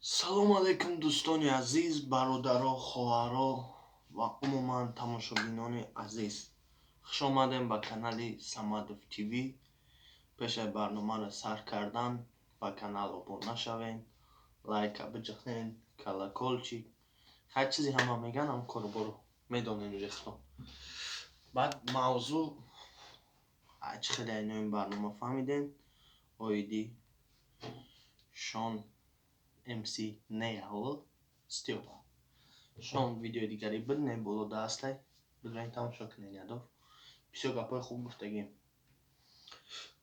Салому алайкум, дӯстони азиз, бародаро, хоҳаро ва умуман тамошобинони азиз. Хуш омадем ба канали Самадов ТВ. Пешаи барномаро сар кардан ба канал обуна шавен, лайка биҷиқен, колокольчик, ҳар чизе ҳама меган, ҳам корборо медонен рехто. Баъд мавзӯъ чӣ хеле айнои барнома фаҳмидем, оиди Шон МС Неҳол Стёпа. Шон видеои дигаре буд, не боло даастай, бидурен, тамошо кунед, ядор. Бисёр гапҳои хуб гуфтагим.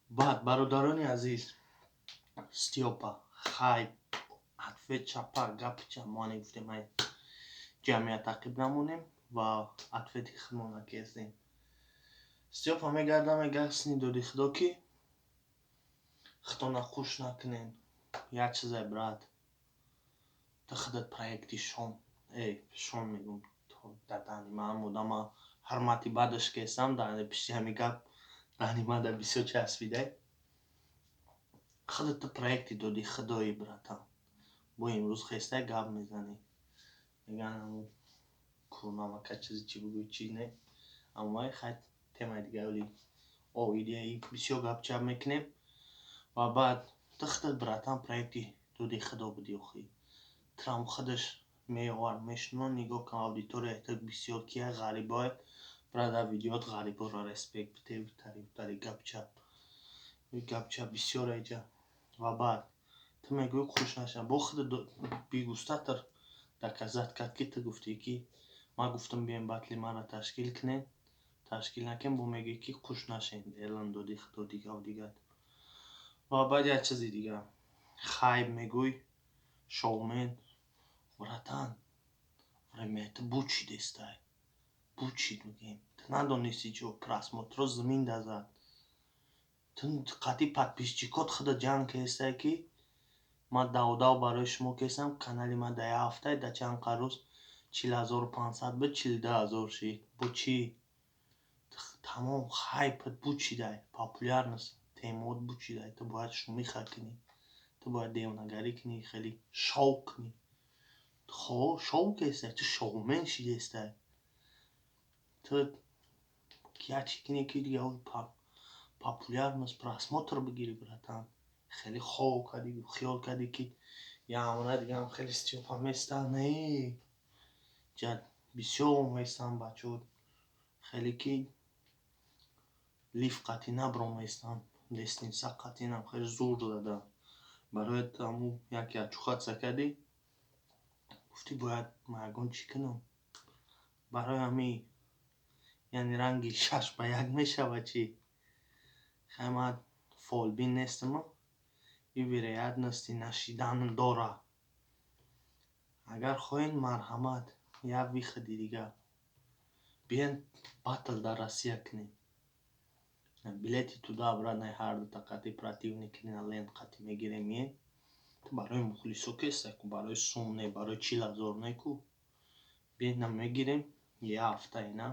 Баъд, бародарони азиз, Стёпа хайп, ответ чапа, гапи чап, мо ане гуфтем, ай ҷамъият тақиб намонем ва ответи худмона кесем. Стёпа мегарда, мега сини доди худо, ки худтона хуш накунен. Як чизе, брат, ту худат проекти Шон, Шон мегум, дадани ман одама ҳурмати бадаш кесам, дар пишти ҳами гап дани мада бисёр часпидай. Худат ту проекти доди худои, братан. Бо имрӯз хестай гап мезанӣ. Меган ҳамун курнамака чизи чӣ бигӯй, чӣ не. Аммо хай, темаи дигари оидияи бисёр гап чап мекунем. Ва баъд ту худат, братан, проекти доди худо будӣ охӣ. Трам худаш меовард, мешунон, нигоҳ кун, аудиторияи ту бисёр кия, ғарибое. Брат, дар видеоат ғариборо респект бите, тари гап чап. Гап чап бисёр айҷа. Ва баъд ту мегӯӣ хуш наша. Бо худат бигустатар доказать кард, ки ту гуфтӣ, ки ман гуфтам, биёем батли маро ташкил кунем. Ташкил накунем, бо мегӯӣ, ки хуш нашем. Элон доди худо, дигаву дигар. Ва баъд як чизи дигар. Хайп мегӯй, шоумен, братан, время ту бучидестай, бучид мегӯем, ту надонисти чо просмотро замин дазад, ту қатъи подписчикот худа ҷанг кестай, ки ман давдав барои шумо кесам. Канали ман дар як ҳафта, дар чанд қа рӯз 40 500 буд, 42 000 шид. Бо чӣ? Тамом хайпат бучидай, популярность темаот бучидай. Ту бояд шумиха кунӣ, ту бояд девонагарӣ кунӣ, хеле шоу кунӣ. Шоу кестай, ту шоумен шидестай. Ту як чӣ кунӣ, ки дига популярность, просмотр бигирӣ, братан. Хеле хов кардӣ, хиёл кардӣ, ки ямра дигаам хеле Стёпа места. Не, ҷа бисёр местанд бачаҳо, хеле ки лифт қатъӣ набароместанд, лестница қатъӣ нам хеле зур зада. Барои ҳамун яке очухаться кардӣ, гуфтӣ, бояд ман ягон чӣ кунам. Барои ҳамин, яъне ранги 6 ба 1 мешавад. Чӣ хай, ман фолбин нестаму, и вероятности нашидан дора. Агар хоҳед, марҳамат, як выходи дигар, биён батл дар Россия кунем. Билети туда обратно ҳар дута қатъи противник лент қатъи мегирем, мием. Ту барои мухлисо кестай ку, барои сум не, барои 40 000 не ку. Биена мегирем, як ҳафта ина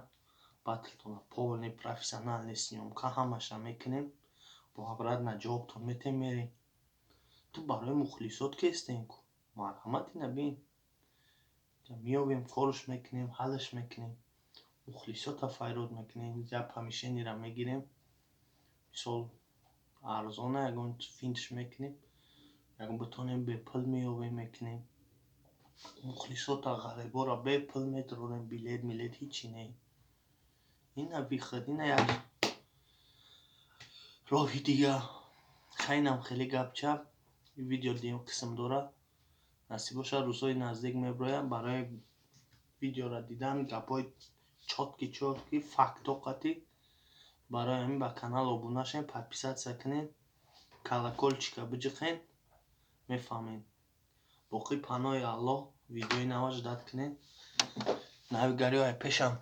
батлтона полный профессиональный съёмка ҳамаша мекунем, бо обратно ҷавобтон метем, мерем. Ту барои мухлисот кестем ку, марҳамат, ина бин, меёбем, корш мекунем, ҳаллаш мекунем, мухлисота файрод мекунем, як помещениеро мегирем, мисол, арзона, ягон финтш мекунем, ягон битонем бепул меёбем, мекунем. Мухлисота, ғариборо бепул медорем, билет милет ҳичи не. Ина выход, ина як роҳи дига. Хайнам хеле гапчап, видео дуюм қисм дорад. Насиб бошад, рӯзҳои наздик мебироям. Барои видеоро дидан, гапҳои чёткий, чёткий, фактҳо қатъӣ. Барои ҳамин ба канал обуна шавед, подписаться кунед, колокольчика биҷиқед, мефаҳмед. Боқӣ паноҳи Аллоҳ, видеои нава ждать кунед. Навигариҳои пешам.